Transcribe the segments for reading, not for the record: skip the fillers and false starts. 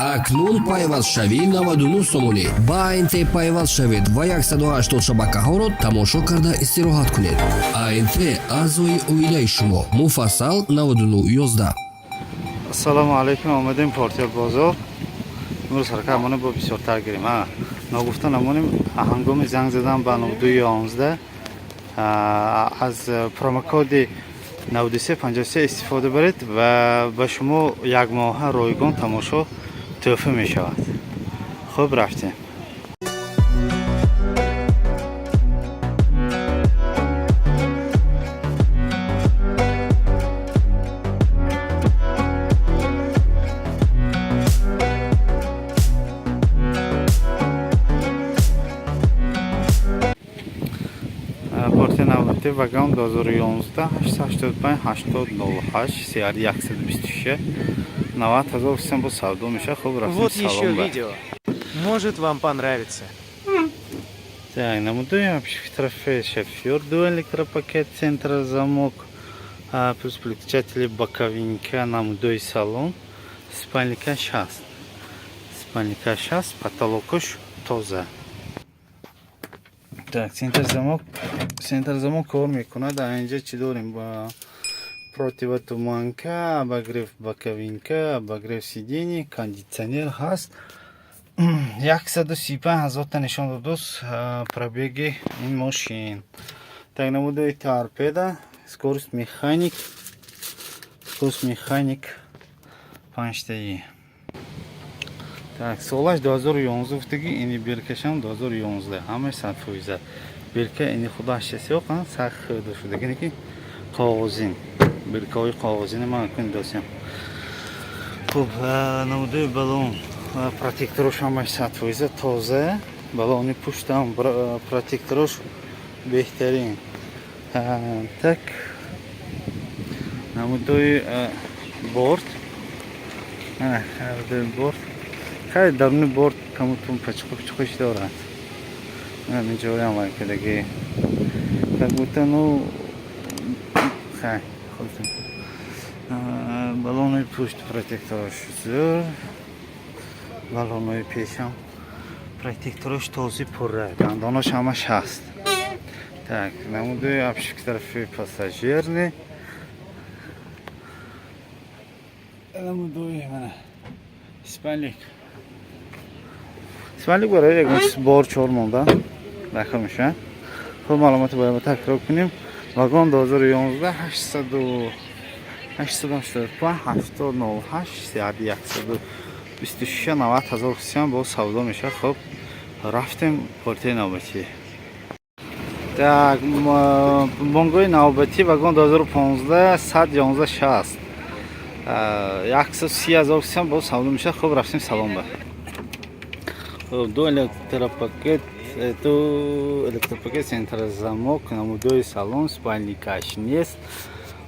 Акнун пайвастшавӣ 99 сомонӣ. Ба АНТ пайваст шавед ва 180 шабакаҳоро тамошо карда истироҳат кунед. АНТ аъзои оилаи шумо. Муфассал 99 11. Ассалому алайкум, омадем Портия бозор. Имрӯз ҳаракатмона бо бисёртар гирем. А ногуфта намонем, ҳангоми занг задан ба 9211 аз промокоди 9353 истифода баред ва ба шумо якмоҳа ройгон тамошо тӯҳфа мешавад. Хуб, рафтем. Партия навбати вагон 2011, 885 8008 CR 126, 90 ҳазор сем бо савдо меша. Хуб, рафтем. Вот еще Салон ба. видео. Может, вам понравится. Так, намудои обшивки тарафи шофёр, ду электропакет, центр замок, плюс переключатели, боковинка, намудои салон, спальника 60. Спальника 60, потолокуш тоза. Так, центр замок кор мекунад. А инҷа чӣ дорем? Ба противотуманка, обогрев боковинка, обогрев сидений, кондитсионер ҳаст. 135 ҳазорта нишон додуст пробеги ин мошин. Так, намудаи торпеда, скорость механик, скорость механик панҷтаи. Так, солаш 2011 гуфтаги, ини биркашам 2011, ҳамаи 100%. Бирка ини худаш чесиёқан сахт хӯрда шудагине ки коғозин. Биркаҳои коғозини ман кун досям. Хуб, намудаи баллон, протекторош ҳамаш 100% тоза. Баллони пуштам протекторош беҳтарин. Так, намудои борт, намудои борт, хай, даруни борт камутун пачқу пачқуш дорад. Инҷоям вайкадаги, как будто, ну хай, худтон. Баллони пушт протекторош зӯр, баллонои пешам протекторош този пурра, дандонош ҳамаш ҳаст. Так, намудои обшивки тарафи пассажирни, намудои мана спальник. Спальник барои ягон чиз бор чор монда дахл мешавад. Хуб, маълумоти бояд такрор кунем: вагон 2011, 885 8008 126, 90 ҳазор сиам бо савдо мешавад. Хуб, рафтем портияи навбатӣ. Так, бонгои навбатӣ вагон 2015, 111 60, 130 ҳазор сиам бо савдо мешавад. Хуб, рафтем салон ба. Хуб, ду электропакет, ду электропакет, центр замок, намудои салон, спальникаш нест,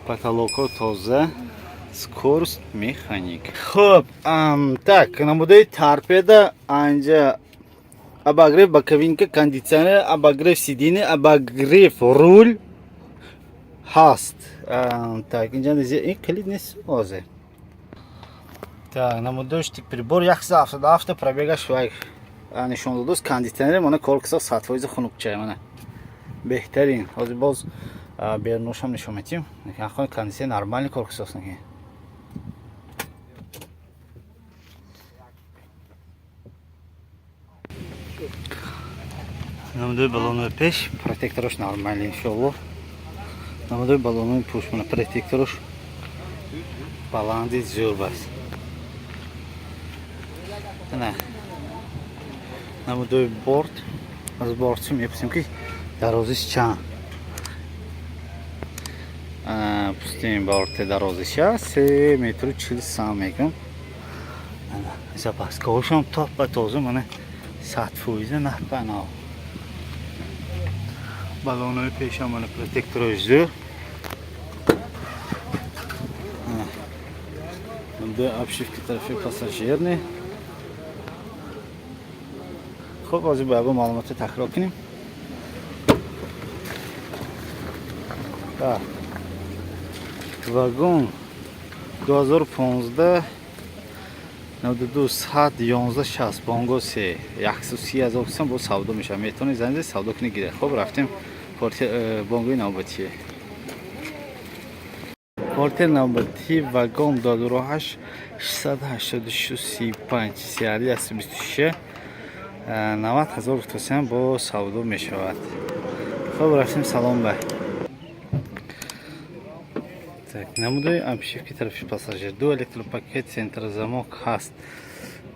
потолокҳо тоза, скорость механик. Хуб, так, намудаи торпеда, анҷа обогрев боковинка, кондитсионер, обогрев сиденье, обогрев руль ҳаст. Так, инҷа ин калид нест озе. Так, намудошти прибор, 177 пробегаш вай нишон додааст. Кондитсионер мана кор киса, 100% хунукча, мана беҳтарин. Ҳозир боз беруношам нишон метиҳем. Кондитсионер нормальный кор кисост. Намудои баллонои пеш протекторош нормальный, иншоалло. Намудои баллонои пушт мана протекторош баланди зӯр бас. Ана намудои борт, аз бортчи мепурсем ки дарозиш чанд. Пустим, борти дарозиша 3 метру 40 сам мекун. Запаскаҳошам топ ба тоза, мана 100% наҳпанав. Баллонои пешам мана протекторош зӯр. Намудои обшивки тарафи пассажирни. Хуб, ҳозир ба ягон маълумоти такрор кунем. Так, вагон 2015. 92 111 60 Бонго се 130 ҳазор сом бо савдо мешавад. Метавонед занг занед, савдо кунед, гиред. Хоб, рафтем Бонгои навбатие. Портер навбатӣ Вагон 2008 686 35 CRD 126 90 ҳазор гуфтасиам, бо савдо мешавад. Хоб, рафтем салон ба. Так, намудои обшивки тарафи пассажир, ду электропакет, центрозамок ҳаст.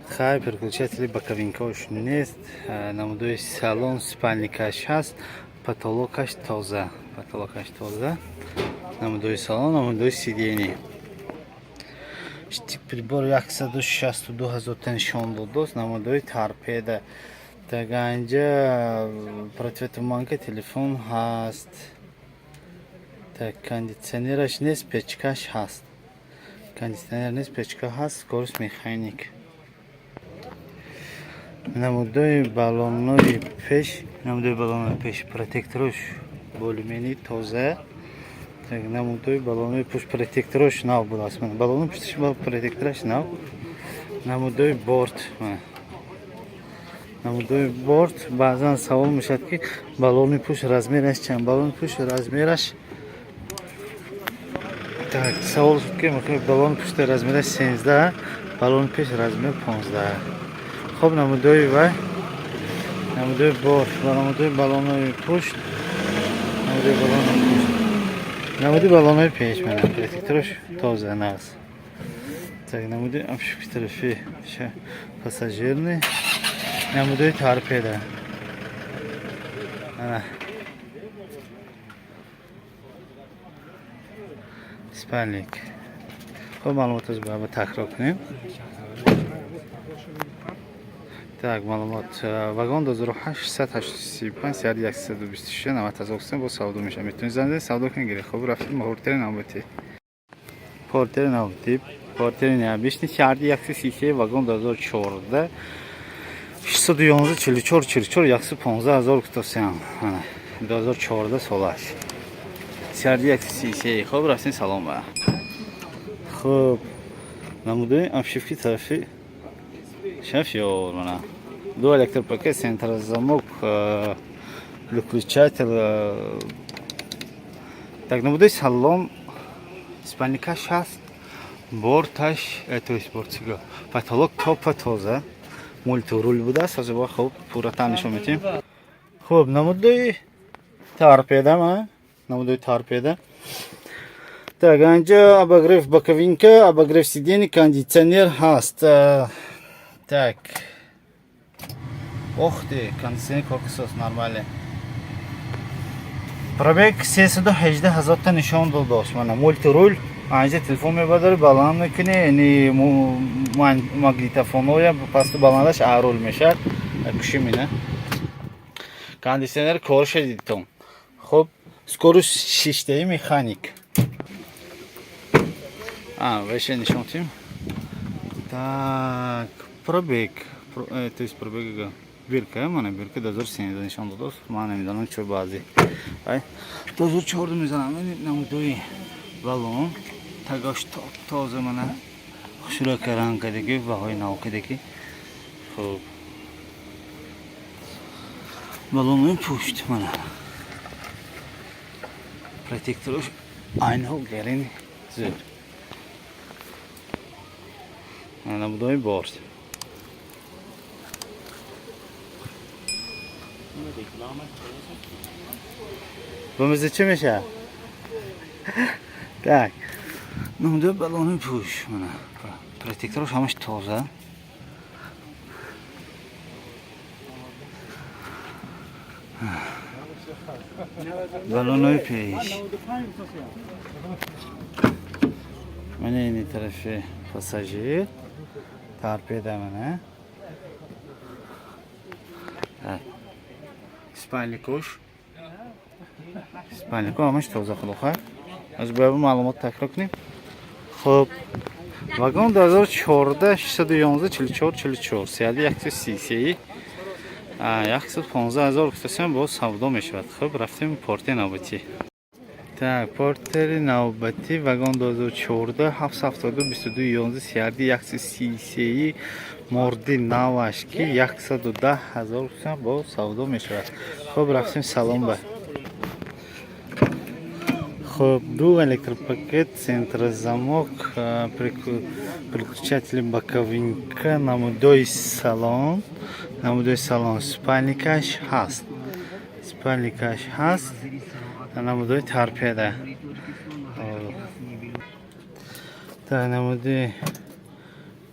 Хай, переключатели боковинкаош нест. Намудои салон, спальникаш ҳаст, потолокаш тоза, потолокаш тоза. Намудои салон, намудои сиденье. Прибор 162 ҳазор та нишон додост. Намудои торпеда. Так, анҷа противотуманка, телефон ҳаст. Так, кондитсионераш нест, печкаш ҳаст. Кондитсионер нест, печка ҳаст, скорость механик. Намудои баллонои пеш, намудои баллонои пеш, протекторош более-менее тоза. Так, намудои баллонои пушт, протекторош нав будааст. Баллонои пушташ протектораш нав. Намудои борт. Намудои борт. Баъзан савол мешавад, ки баллони пушт размераш чанд? Баллони пушт размераш, так, савол шуд, ки баллони пушти размераш 13, баллони пеш размер 15. Хоб, намудои вай, намудои борт ва намудои баллонои пушт, намудои баллонои пушт, намуди баллонои пеш, мана, протекторош тоза, нағз. Так, намуди обшивки тарафи пассажирный, намудои торпеда. Ана спальник. Хоб, маълумот аз ба такрор кунем. Так, маълумот: Вагон 2008 685 сиади 126 90 ҳазор сом бо савдо мешавад. Метавонед занг занед, савдо кунед, гиред. Хоб, рафтем портери навбатӣ. Портери навбатӣ, портери необычный CRD 133, Вагон 2014 611 44 44 115 ҳазор гуфтосиам. Ана 2014 солаш. CRD 133. Хоб, рафтем салон ба. Хоб, намудои обшивки тарафи шофёр, мана ду электропакет, центрозамок, выключатель. Так, намудои салон, спальникаш ҳаст, борташ, то есть борт, потолок топа тоза, мультируль будааст. Ҳозир бо хуб пурратар нишон медиҳем. Хуб, намудои торпеда, ма намудои торпеда. Так, анҷа обогрев боковинка, обогрев сиденье, кондитсионер ҳаст. Так, ох ты, кондитсионер коркусос, нормально. Пробег 318 ҳазорта нишон додааст. Мана мультируль, анҷа телефон мебардори, баланд мекунӣ, яъне магнитофонҳоя пасту баландаш рул мешавад. Кушим ина. Кондитсионер корша дидтон. Хуб, скорость шиштаи механик. А, веше нишон тим. Так, пробег, то есть пробег бирка, мана бирка 2013 нишон додааст. Ман намедонам чо баъзе. Ай, 2014 мезанам, намудои баллон, тагош топ тоза, мана хушрӯка ранг кардагӣ, баҳои нав кардагӣ. Хуб, баллонои пушт, мана протекторош айнаҳо гарини зуд. Намудои борт. Ба миза чӣ мешавад? Так, намудои баллонои пушт, мана протекторош ҳамаш тоза. Баллонои пеш, мана ини тарафи пассажир, торпеда, мана. Так, спальникош, спальнико ҳамаш тоза. Худо хайр, аз бояд маълумот такрор кунем. Хуб, Вагон 2014 611 44 44 CRD 133 115 ҳазор гуфтасем, боз савдо мешавад. Хуб, рафтем порти навбатӣ. Так, портери навбатӣ вагон 2014 772 22 11 CRD 133 морди наваш ки 110 ҳазор сом бо савдо мешавад. Хуб, рафтем салон ба. Хуб, ду электропакет, центрозамок, переключатели боковинка, намудои салон, спальникаш ҳаст. Спальникаш ҳаст. Намудои торпеда. Так, намуди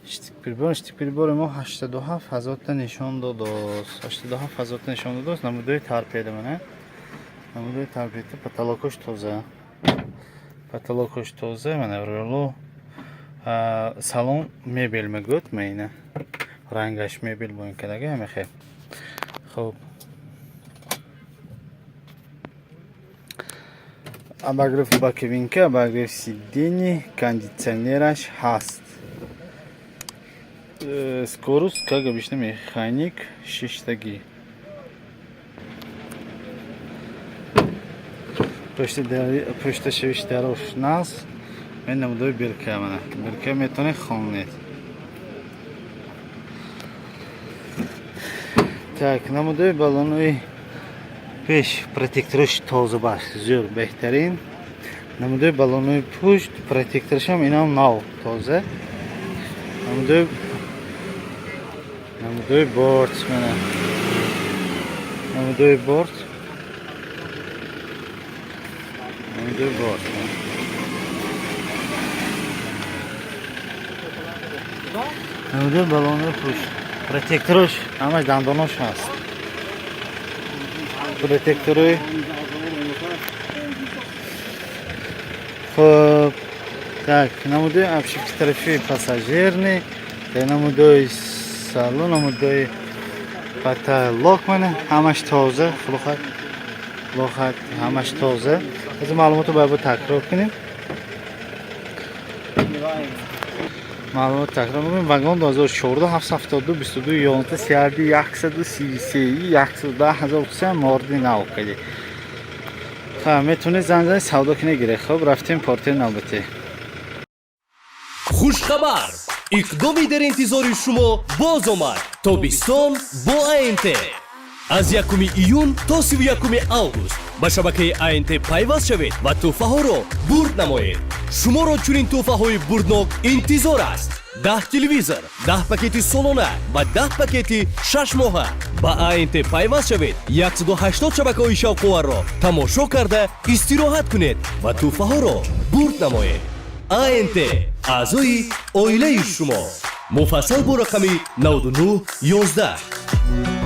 щиток прибор, щиток прибори мо 87 ҳазорта нишон додост. 87 ҳазорта нишон додост. Намудои торпеда мана. Намудои торпеда, потолокош тоза. Потолокош тоза, мана руло. Салон мебел мегӯяд, мана. Рангаш мебел бо ин кадага ҳамехел. Хуб. Обогрев боковинка, обогрев сидений, кондиционераш ҳаст. Скорость, как обычно, механик, шиштагӣ. Пушта шавиш дарош нас. Мен намудои бирка мана. Бирка метавонед хонед. Так, намудои баллонои пеш протектораш тоза бас, зӯр, беҳтарин. Намудои баллонои пушт протекторашам инам нав, тоза. Намудои борт мана. Намудои борт. Намудои борт. Намудои баллонои пушт. Протектораш ҳамаш дандонош ҳаст. Протекторои. Хуб, так, намудои обшивки тарафи пассажирный, намудои салон, намудои потолок мана ҳамаш тоза, хулоха лохат ҳамаш тоза. Аз маълумотро бояд такрор кунем. Маълумот такрор мекунем. Вагон 2014 772 22 11 CRD 133 110 ҳазор сом морди нав кади. Ха, метавонед занг занед, савдо кунед, гиред. Хуб, рафтем портери навбатӣ. Хушхабар! Иқдоми дар интизори шумо боз омад. Тобистон бо АНТ. Аз 1 июн то 31 август ба шабакаи АНТ пайваст шавед ва тӯҳфаҳоро бурд намоед. Шуморо чунин тӯҳфаҳои бурднок интизор аст: 10 телевизор, 10 пакети солона ва 10 пакети 6 моҳа. Ба АНТ пайваст шавед, 180 шабакаҳои шавқоварро тамошо карда истироҳат кунед ва тӯҳфаҳоро бурд намоед. АНТ аъзои оилаи шумо. Муфассал бо рақами 99 11.